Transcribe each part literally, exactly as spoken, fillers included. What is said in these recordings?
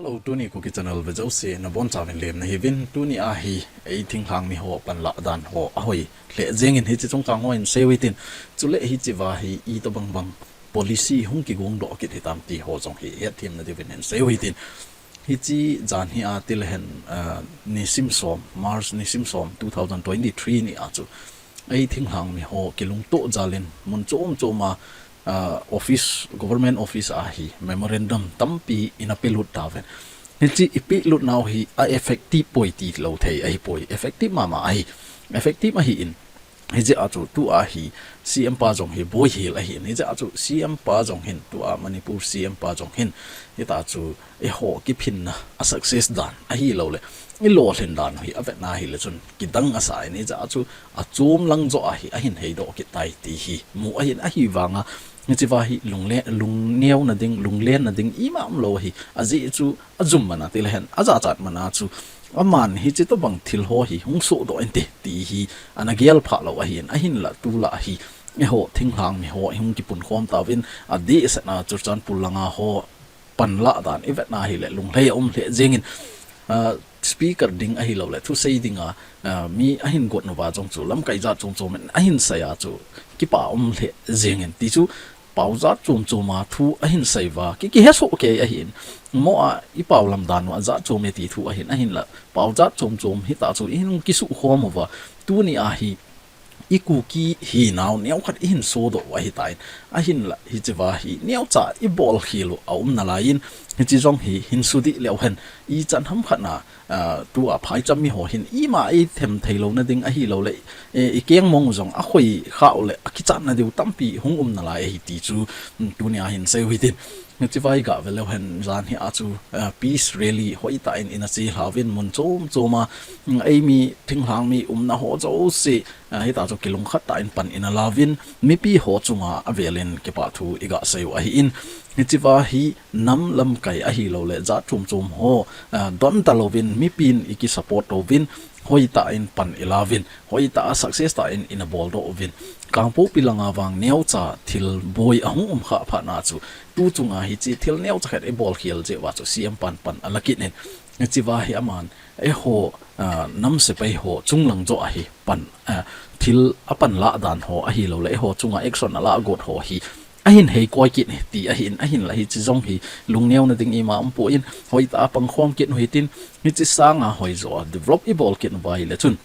Hello, tuni Kuki Channel vejouse nabonchauvin lemna hiuvin. Tuni a hi ei thinglhang mi ho panlah dan ho ahoi lheh jengin hiche chungchang ho hin seiu hitin. Chule hiche va hi itobang bang policy hung kigong doh kit hitam ti ho jong hi hetthemna diuvin hin seiu hitin. Hiche jan hi a tilehen, ah, nisim som, March nisim som two thousand twenty-three ni a chu ei thinglhang mi ho kilungtoh jalin mun chom chom a, ah, office, government office a hi memorandum tampi ina pelut tauve. Hiche ipelut nau hi a effective poi tilou thei ahipoi, effective mama ahi, effective ahin. Hijeh a chu tua hi C M pa jong hi boi hel ahin. Hijeh a chu C M pa jong hin, tua Manipur C M pa jong hin, hita chu eiho kiphinna a success dan ahilouleh ilolhin dan hi avetna hileh chun kidang asa in, hijeh a chu achom lang joh a hi ahin heidoh kit tai ti hi mu ahin. Ahivanga hiche va hi lungle, lungneuna ding, lunglenna ding ima umlou ahi. Ajeh chu ajum mana tilehen, ajachat mana chu aman hiche tobang thil ho hi hung sohdoh inte ti hi ana gel phalou ahin. Ahinla tulai hi eiho thinglhang mi ho ihung kipunkhom tauvin, adehset a Churachandpur langa ho panlah dan ivetna hileh lunglhai aum lheh jengin, ah, speaker ding ahilouleh thusei dinga, ah, mi ahin got nauva jong chu lamkai jat chom chom in ahin sei a chu kipa aum lheh jengin ti chu pao jat chom chom a thu ahin sei uva, ki, kihesoh kei ahin. Mo a ipao lam dan uva jat chom e ti thu ahin, ahinla pao jat chom chom hita chu ihin kisukhom uva, tuni a hi i Kuki hinau neokhat ihin sodoh u ahitan. Ahinla hiche va hi neocha ibol khel u aum nalaiyin, hiche jong hi hin sudih leuhen, ichan hamkhat na, ah, tua phaicham mi ho hin ima eithem theilouna ding ahilouleh, eh, ikeng mong jong akhoi khah uleh akichatna diu tampi hung um nalai ahi ti chu, mm, tuni a hin seiu hitin. Hiche va hi gah ve leuhen, jan hi a chu, ah, peace rally hoitah in ina chelhauvin mun chom chom a, mm, eimi thinglhang mi umna ho jouse, ah, hita chu kilungkhat tah in pan ina lauvin, mipi ho chunga avelin kipa thu iga seiu ahin. Hiche va hi nam lamkai ahilouleh jat chom chom ho, ah, don talouvin, mipin iki support uvin, hoitah in pan ilauvin, hoitah a success tah in ina boldoh uvin. Kangpokpi langa vang neocha thil boi ahung um khah phat na chu, tu chunga hiche thil neocha khat ibol khel jeh uva chu C M pan pan ala kit in. Hiche va hi aman eiho, ah, nam sepai ho chunglang joh a hi pan, ah, thil apanlah dan ho ahilouleh eiho chunga action ala got ho hi ahin heikoi kit e ti ahin, ahinla hiche jong hi lungneuna ding ima umpon, hoitah a pangkhom kit u hitin, hiche sanga hoijo a develop ibol kit uva hileh chun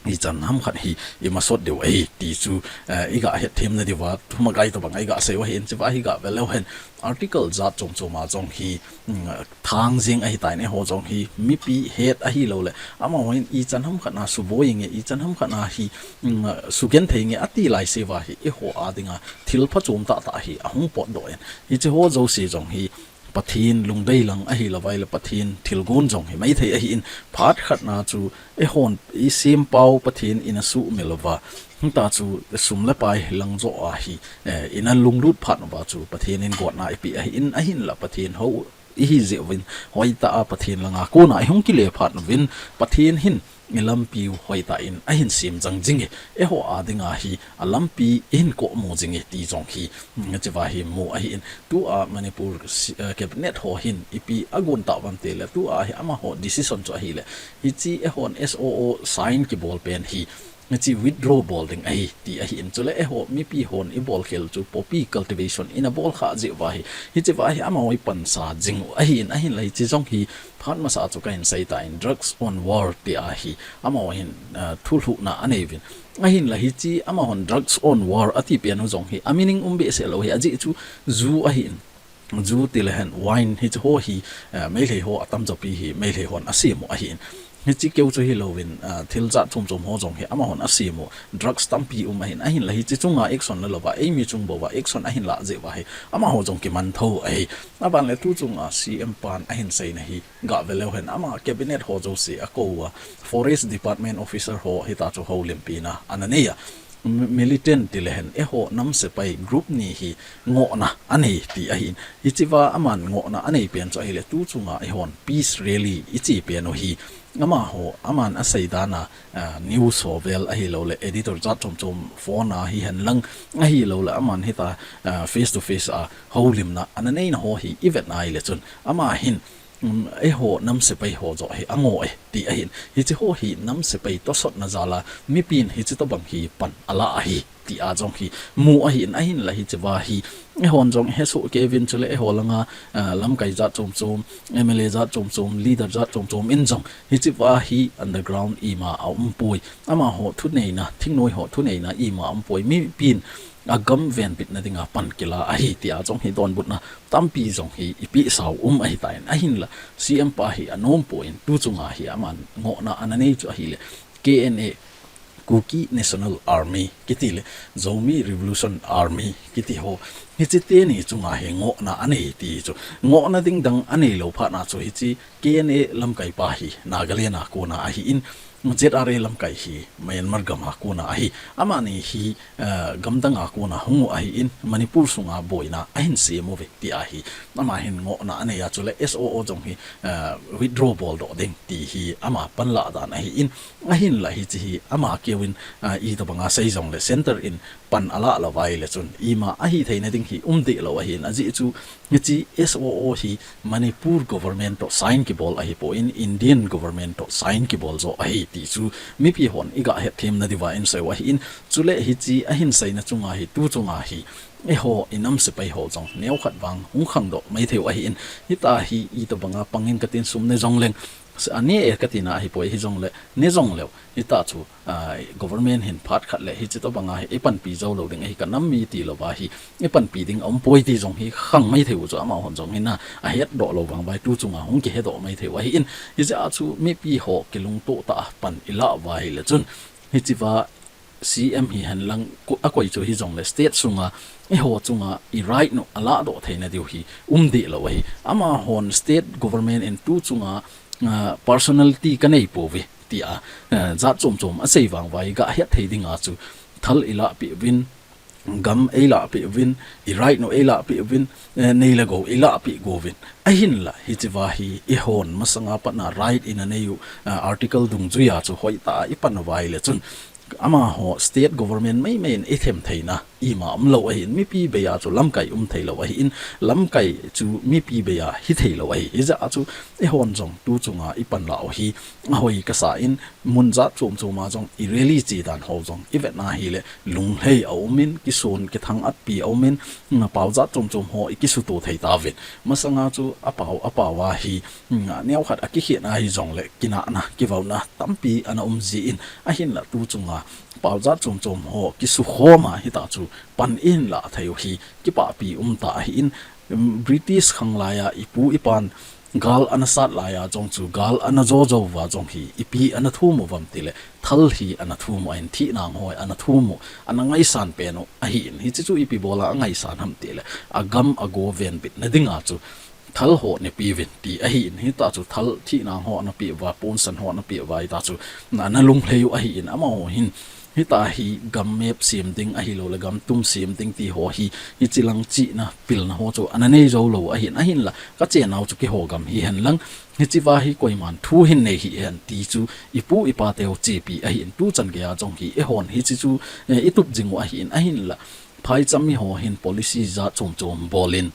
ichan hamkhat hi imasot diu ahi ti chu, eh, iga hetthemna diuva thumagai tobang a iga seiu ahin. Hiche va hi gah ve leuhen, article jat chom chom a jong hi, mm, thang jeng ahitan, eiho jong hi mipi het ahilouleh amaho hin ichan hamkhat na suboi inge, ichan hamkhat na hi, mm, sugenthei inge ati laiseuva hi eiho a dinga thil phachom tah tah hi ahung potdoh in. Hiche ho jouse jong hi Pathen lungdei lang ahilouva ahileh Pathen thilgon jong hi maithei ahin, phat khat na chu eihon i C M pau Pathen ina suhmil uva, hita chu sum le pai lang joh a hi, eh, ina lunglut phat uva chu Pathen in gotna ipi ahin, ahinla Pathen hou ihi jeh uvin, hoitah a Pathen langa kona ihung kile phat uvin, Pathen hin ilampiu hoitah in ahin sem jang jing e, eiho a dinga hi alampi ihin komu jing e ti jong hi, mm, hiche va hi mu ahin. Tua Manipur si-, eh, cabinet ho hin ipi agon tauvam tileh, tua hi amaho decision chu ahileh, hiche eihon S O O sign kibol pen hi hiche withdraw bol ding ahi ti ahin. Chule eiho mipi hon ibol khel chu poppy cultivation ina bol khah jeh uva hi, hiche va hi amaho ipansa jing u ahin, ahinla hiche jong hi phat masa chu kahin seitan, drugs on war ti ahi, amaho hin, ah, thulhuhna aneiuvin. Ahinla hiche amahon drugs on war ati pen u jong hi a meaning um behseh lou hi, ajeh chu ju ahin. Ju tilehen wine hiche ho hi, eh, Meitei ho atamjo pi hi Meitei hon asem u ahin. Hiche keu chu hilouvin, eh, thil jat chom chom ho jong hi amahon asem u. Drugs tampi um ahin, ahinla hiche chunga action la louva, eimi chung bouva action ahin lah jeh uva hi amaho jong kiman tho ahi. Aban le tu chunga C M pan ahin seina hi gah ve leuhen, ama cabinet ho jouse akou a, Forest Department officer ho hita chu houlimpi na ana nei a, mi-, militant tilehen eiho nam sepai group ni hi ngohna anei ti ahin. Hiche va aman ngohna anei pen chu ahileh, tu chunga eihon peace rally iche pen u hi, amaho, aman asei dan a, ah, news ho vel ahilouleh editor jat chom chom phone a hihen lang ahilouleh, aman hita, ah, face to face a houlimna ana neina ho hi ivet na ahileh chun, ama hin um, eiho nam sepai ho joh hi angoh e ti ahin. Hiche ho hi nam sepai tosotna jal a mipin hiche tobang hi pan ala ahi ti a jong hi mu ahin, ahinla hichea hi eihon jong hesoh kei uvin, chule eiho langa, ah, lamkai jat chom chom, M L A jat chom chom, leader jat chom chom in jong hichea hi underground ima aumpoi. Amaho thuneina, thingnoi ho thuneina ima aumpoi. Mipin agam venbitna dinga pan kila ahi ti a jong hi donbutna tampi jong hi ipeh sau um ahitan, ahinla C M pa hi anom poi, tu chunga hi aman ngohna ana nei chu ahile K N A, Kuki National Army kiti le Zomi Revolution Army kiti ho, hiche teni chunga hi ngohna anei ti chu. Ngohna ding dang anei lou phat na chu hiche K N A lamkai pa hi Nagaland a kona ahin, Z R A lamkai hi Myanmar gam a kona ahi. Amani hi, eh, gamdang a kona hung u ahin, Manipur sunga boina ahin sem uve ti ahi. Ama hin ngohna anei a, chule S O O jong hi, eh, withdraw bol doh ding ti hi ama panlah dan ahin, ahinla hiche hi ama keuvin, ah, itobanga sei jongle center in pan ala lou uva ahile chun ima ahi theina ding hi um deh lou ahin, ajeh chu hiche S O O hi Manipur government toh sign kibol ahipon, Indian government toh sign kibol joh ahi ti chu mipi hon iga hetthem na diuva insei u ahin, chule hiche ahin seina chunga hi, tu chunga hi eiho inam sepai ho jong neokhat vang hung khangdoh mai thei u ahin, hitia hi itobanga pangin katin sum ne jongleng, ane e katina ahipoi, hijongle ne jongleu hitia chu, ah, government hin phat khat le hiche tobanga hi eipanpi jou lou ding ahi, kanam mi ti louva hi eipanpi ding aumpoi ti jong hi khang mai thei u chu amahon jong hina ahetdoh lou vang uva hi tu chunga hung kihedoh mai thei u ahin, hijeh a chu mipi ho kilungtoh tah a pan ilah uva ahile chun hichea C M hihen lang ko-, akoi chu hijongle state sunga eiho chunga i right u alahdoh theina diu hi um deh lou ahi. Amahon state government in tu chunga, ah, personality kanei pouve tia, eh, jat chom chom asei vang uva hi gahet thei dinga chu thal ilahpeh uvin, gam eilahpeh uvin, i right u eilahpeh uvin, eh, nei le gou eilahpeh go uvin. Ahinla hichea hi eihon masanga patna right ina nei u, ah, article dungjuia chu hoitah a ipan uva ahile chun amaho state government meimei in eithem theina ima umlou ahin, mipi beija chu lamkai um theilou ahin, lamkai chu mipi beija hithei lou ahi. Hijeh a chu eihon jong tu chunga ipan lah u hi ahoi kasa in, mun jat chom choma jong i rally che dan ho jong ivetna hile lunglhai aumin, kisun kithang atpi aumin, pao jat chom chom ho ikisuto thei tauvin. Masanga chu apao, apao a hi, neokhat akikhetna hijongle kinahna, kivauna tampi ana um jin, ahinla tu chunga pao jat chom chom ho kisukhoma hitia chu pan ihin lah thei u hi kipahpi umtah ahin, British khanglai a ipu ipan gal ana sat laiya jong chu gal ana jo jo uva jong hi ipi ana thum uvam tile thal hi ana thum u ahin, thihnang ho ana thum u, ana ngaisan pen u ahin, hiche chu ipi bola angaisan ham tile agam ago venbitna dinga chu thal ho neipeh uvin ti ahin, hitia chu thal thihnang ho ana peh uva, ponsan ho ana peh uva, hitia chu ana lunglhai u ahin, amaho hin hitia hi gam map sem ding ahiloule gam tum sem ding ti ho hi, hiche lang chihna pilna ho chu ana nei jou lou ahin, ahinla kachennau chu keiho gam hihen lang, hichea hi koiman thu hin nei hih hen ti chu ipu ipa teu chepi ahin, tuchan geiya jong hi eihon hiche chu, eh, itup jing u ahin, ahinla phaicham mi ho hin policy jat chom chom bolin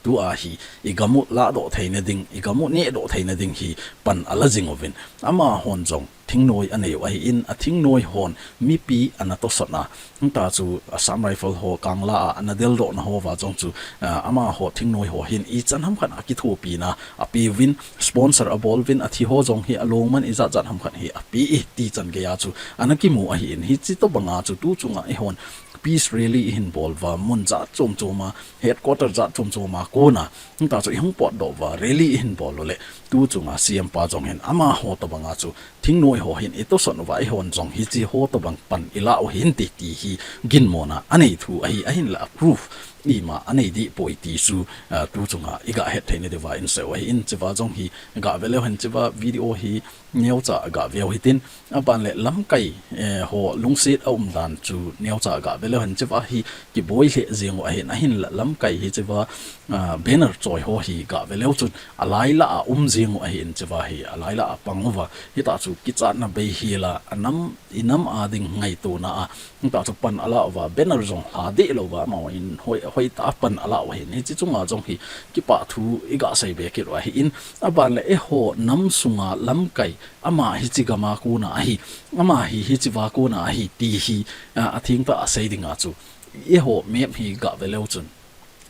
tua hi igam u lahdoh theina ding, igam u nehdoh theina ding hi pan ala jing uvin, amahon jong thingnoi anei u ahin, athingnoi hon mipi ana tosotna, hitia chu Assam Rifle ho Kangla a ana deldohna houva jong chu, ah, amaho thingnoi ho hin ichan ham khat a kithopina apeuvin, sponsor abol uvin, athi ho jong hi alongman ijat jat ham khat hi ape e, tichan geiya chu ana kimu ahin, hiche tobanga chu tu chunga eihon peace rally ihin bol uva, mun jat chom choma, headquarter jat chom choma kona, hitia chu ihung potdoh uva, rally ihin bol ule, tu chunga C M pa jong hin amaho tobanga chu thingnoi ho hin itosot uva, eihon jong hiche ho tobang pan ilah u hinte ti hi ginmona anei thu ahi, ahinla proof ima anei dehpoi ti chu, ah, tu chunga iga het theina diuva insei u ahin, hichea jong hi gave leu hen, hichea video hi neocha gaveu hitin, aban le lamkai, eh, ho lungset aumdan chu neocha gave leu hen, hichea hi kiboi lheh jeng u ahin, ahinla lamkai hichea, ah, banner choi ho hi gave leu chun alailah a um jeng u ahin, hichea hi alailah a pang uva, hitia chu kichatna bei hela anam, inam a ding ngaitona a, hitia chu pan ala uva, banner jong lha deh louva, amahon hoi hoitah a pan alah u ahin, hiche chunga jong hi kipah thu iga seibe kit u ahin, aban le eiho nam sunga lamkai, ama hiche gam a kona ahi, ama hi hiche va kona ahi ti hi, ah, athengtah a sei dinga chu, eiho map hi ga ve leu chun,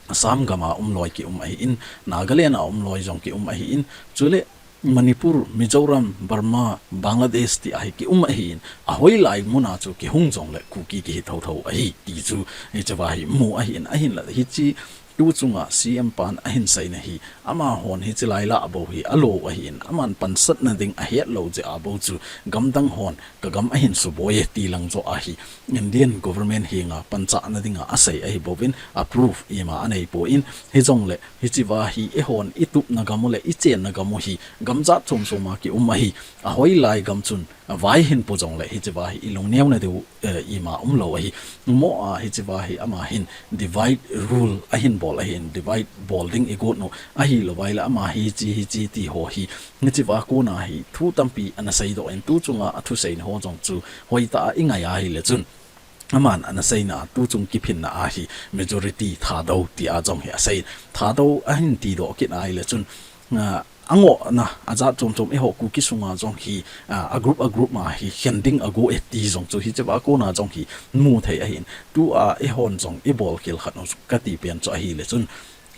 Assam gam a um loi kium ahin, Nagaland a um loi jong kium ahin, chule Manipur, Mizoram, Burma, Bangladesh ti a hi kium ahin, ahoilai mun a chu kihung jongle Kuki kihi thotho ahi ti chu, hiche va hi mu ahin, ahinla hiche tu chunga C M pan ahin seina hi, amahon hiche lai lah bou hi alo ahin, aman pansatna ding ahet lou jeh a bou chu, gamdang hon ka gam ahin suboi e ti lang joh a hi, Indian government henga panchahna dinga asei ahi bouvin, approve ima anei poi, hijongle hiche va hi eihon itupna gam u le ichenna gam u hi gam jat chom chom a kium ahi, ahoilai gam chun vai hin po jongle hiche va hi ilungneo na diu, eh, ima umlou ahi. Mo a hiche va hi ama hin divide rule ahin bol ahin, divide bol ding igot u ahilou vai le ama hiche hiche ti ho hi, hiche va kona hi thu tampi ana seidoh in, tu chunga athuseina ho jong chu hoitah a ingai ahile chun, aman ana seina a tu chung kiphinna a hi majority Thadou ti a jong hi asei. Thadou ahin tidoh kit ahile chun, ah, angohna ajat chom chom eiho Kuki sunga jong hi, ah, a group a group ma hi khen ding ago e ti jong chu hiche va kona jong hi mu thei ahin. Tu a eihon jong ibol khel khat u kati pen chu ahile chun,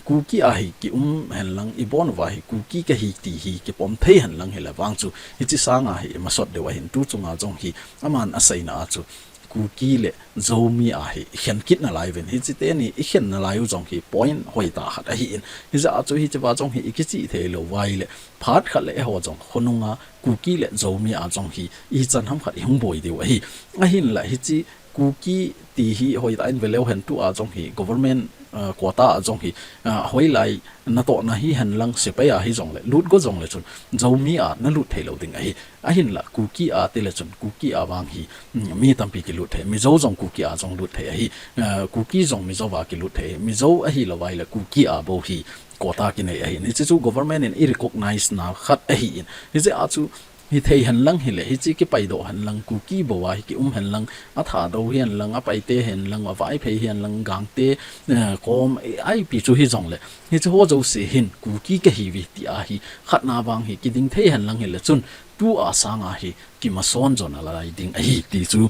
Kuki a hi kium henlang, ibon uva hi Kuki kahi ti hi kipom thei henlang hile vang chu, hiche sanga hi imasot diu ahin, tu chunga jong hi aman aseina a chu, Kuki le Zomi a hi ikhen kit nalai uvin, hiche teni ikhen nalai u jong hi point hoitah khat ahin, hijeh a chu hiche va jong hi ikichih thei lou vai le, phat khat le eiho jong khonunga Kuki le Zomi a jong hi ichan ham khat ihung boi diu ahi. Ahinla hiche Kuki ti hi hoitah in ve leu hen, tu a jong hi government, ah, quota a jong hi, ah, hoilai natohna hi henlang, sepai a hijongle, lut go jongle chun, Zomi a nalut thei lou ding ahi. Ahinla Kuki a tile chun, Kuki a vang hi, mm, mi tampi kilut thei. Mizo jong Kuki a jong lut thei ahi. Ah, Kuki jong Mizo a kilut thei. Mizo ahilou vai le Kuki a bou hi quota kinei ahi. Hiche chu government in irecognize na khat ahin. Hijeh a chu, hithei henlang hile, hiche kipaidoh henlang, Kuki bou a hi kium henlang, a Thadou hihenlang, a Paite hihenlang, a Vaiphei hihenlang, Gangte, eh, Kom, eh, ipi chu hijongle, hiche ho jouse hin Kuki kahiuve ti a hi khatna vang hi kiding thei henlang hile chun, tu a sanga hi kimason jo nalai ding ahi ti chu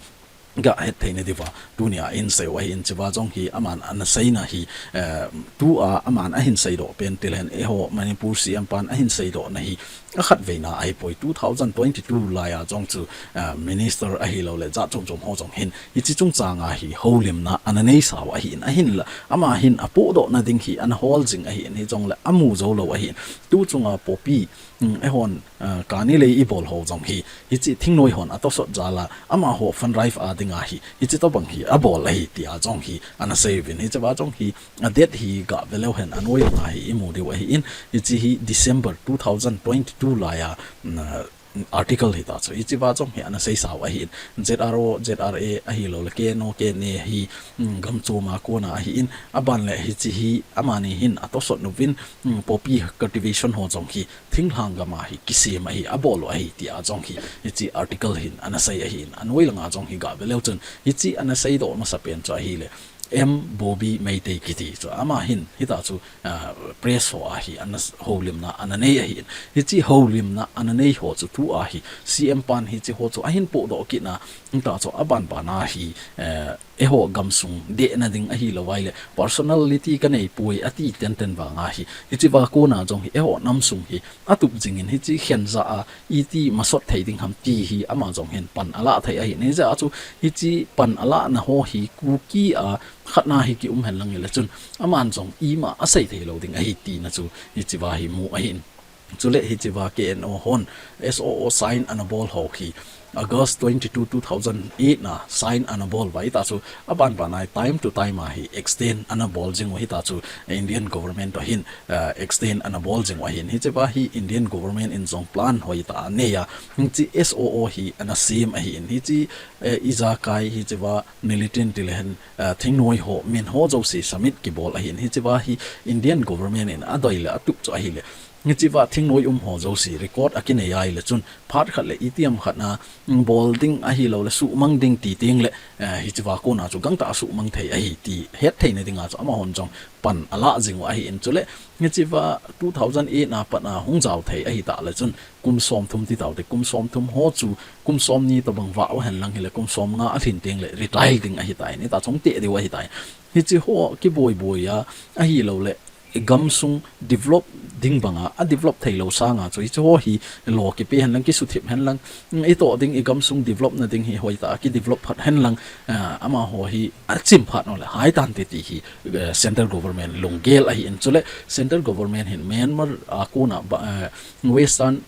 ga het theina diuva, tunia insei u ahin, hiche va jong hi aman ana seina hi, eh, tu a aman ahin seidoh pen tile hen, eiho Manipur C M pan ahin seidohna hi akhatveina ahipoi. Two thousand twenty-two lai a jong chu, eh, minister ahilou le jat chom chom ho jong hin hiche chungchang a hi houlimna ana neisau ahin, ahinla ama hin apohdohna ding hi ana hol jing ahin, hijongle amu jou lou ahin, tu chunga poppy, mm, eihon, ah, kani lei ibol ho jong hi, hiche thingnoi hon atosot jal a, amaho fund drive a dinga hi, hiche tobang hi abol ahi ti a jong hi ana sei uvin, hiche va jong hi, a date hi ga ve leu hen, anoi langa hi imu diu ahin, hiche hi December two thousand twenty-two lai a, mm, article hita chu, hiche va jong hi ana seisau ahin, Z R O, Z R A ahilou le K N O, K N A hi, mm, gam chom a kona ahin, aban le hiche hi amani hin atosot uvin, mm, poppy cultivation ho jong hi, thinglhang gam a hi kisem ahi, abol u ahi, ti a jong hi, hiche article hin ana sei ahin, anoi langa jong hi ga ve leu chun, hiche ana seidoh masapen chu ahile, M Bobby Meitei kiti chu, ama hin, hita chu, ah, press ho a hi ana s-, houlimna ana nei ahin, hiche houlimna ana nei ho chu tu a hi, C M pan hiche ho chu ahin pohdoh kitna, hita chu aban ban a hi, eh, eiho gamsung dehna ding ahilou vai le, personality kanei poi ati tenten vang a hi, hiche va kona jong hi eiho namsung hi atup jingin, hiche khenja a iti masot thei ding ham ti hi ama jong hin pan alah thei ahin, hijeh a chu hiche pan alahna ho hi Kuki a khatna hi kium henlang hile chun, aman jong ima asei thei lou ding ahi tina chu hiche va hi mu ahin. Chule hiche va K N O hon S O O sign ana bol ho hi August twenty-two, two thousand eight na sign ana bol uva, hita chu aban ban a hi time to time a hi extend ana bol jing u, hita chu Indian government to hin, uh, extend ana bol jing u ahin, hiche va hi Indian government in jong plan hoitah anei a, hiche S O O hi ana sem ahin, hiche, eh, ijakai hiche va militant tile hen, uh, thingnoi ho min ho jouse summit kibol ahin, hiche va hi Indian government in adei le atup chu ahile, Hichea thingnoi um ho jouse record akinei ahile chun phat khat le itiham khat a, mm, bol ding ahilouleh suhmang ding ti tengle, eh, hichea kona chu gangtah a suhmang thei ahi ti hetthei na dinga chu amahon jong pan alah jing u ahin chule, hichea two thousand eight a pat a hung jao thei ahitah le chun kum somthum ti taute, kum somthum ho chu kum somni tobang vah u henlang hile kum somnga alhin tengle retire ding ahitai, nita chong teh diu ahitai. Hiche ho kiboi boi a, ahilouleh gamsung develop ding banga, a develop theilou sanga chu hiche ho hi lo kipe henlang, kisuthip henlang, mm, itoh ding, igamsung develop na ding hi hoitah a kidevelop phat henlang, ah, amaho hi achim phat uleh haitante ti hi, eh, central government lunggel ahin chule, central government hin Myanmar a kona ba, eh, Western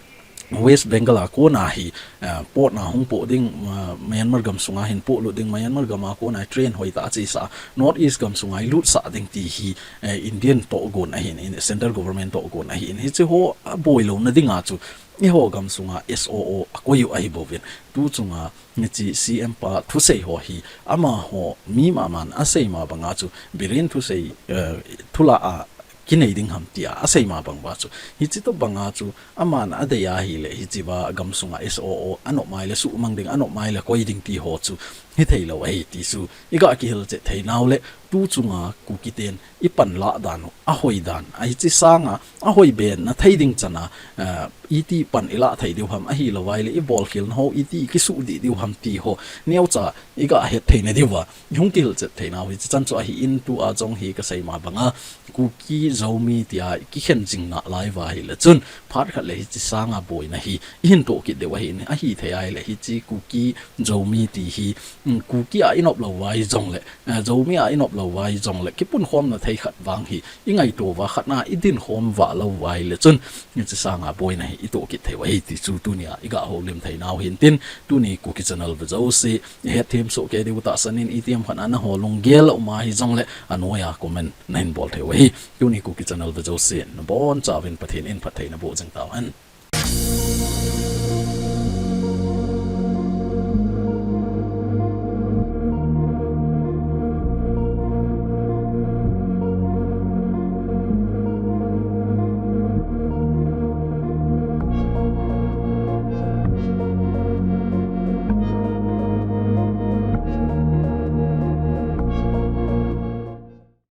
West Bengal a kona hi, eh, port na hung poh ding, eh, Myanmar gamsunga hin polut ding, Myanmar gam a kona train hoitah a chesa, North East gamsunga ilutsah ding ti hi, eh, Indian tohgon ahin, in, central government tohgon ahin. Hiche ho aboi lou na dinga chu, eiho gamsunga S O O akoi u ahi bouvin. Tu chunga, hiche C M pa thusei ho hi, amaho mi maman asei ma banga chu, Biren thusei, eh, thulah a, kinei ding ham tia asei ma bang uva chu. Hiche tobanga chu, aman adei ahile, hichea gamsunga S O O anop mai le suhmang ding, anop mai le koi ding ti ho chu, hithei lou ahi ti chu, iga kihilchet thei nau le, tu chunga Kuki ten ipan lah dan u, ahoi dan, a hiche sanga, ahoi be na thei ding chana, eh, iti pan ilah thei diu ham ahilou ahile, ibol khel na ho, iti kisuhdih diu ham ti ho, neocha, iga hetthei na diuva, ihung kihilchet thei nau hiche chan chu ahin tua jong hi kasei ma banga, Kuki Zomi tia kikhen jing nalai uva ahile chun, phat khat le hiche sanga boina hi, ihin toh kit diu ahin, ahithei ahile hiche Kuki Zomi ti hi, mm, Kuki a inop lou uva hijongle, eh, Zomi a inop lou uva hijongle, kipunkhom na thei khat vang hi, ingaito uva khat na idin khom uva lou uva ahile chun, hiche sanga boina hi, itoh kit thei u ahi ti chu tunia iga houlim thei nau hintin, tuni Kuki channel ve jouse, ihet them soh kei diu tahsan in itiham khat a naho lunggel a um ahijongle, anoiya comment nahin bol thei u ahi. Tuni Kuki channel ve jouse, nabonchauvin Pathen in phatthei naboh jing tauhen.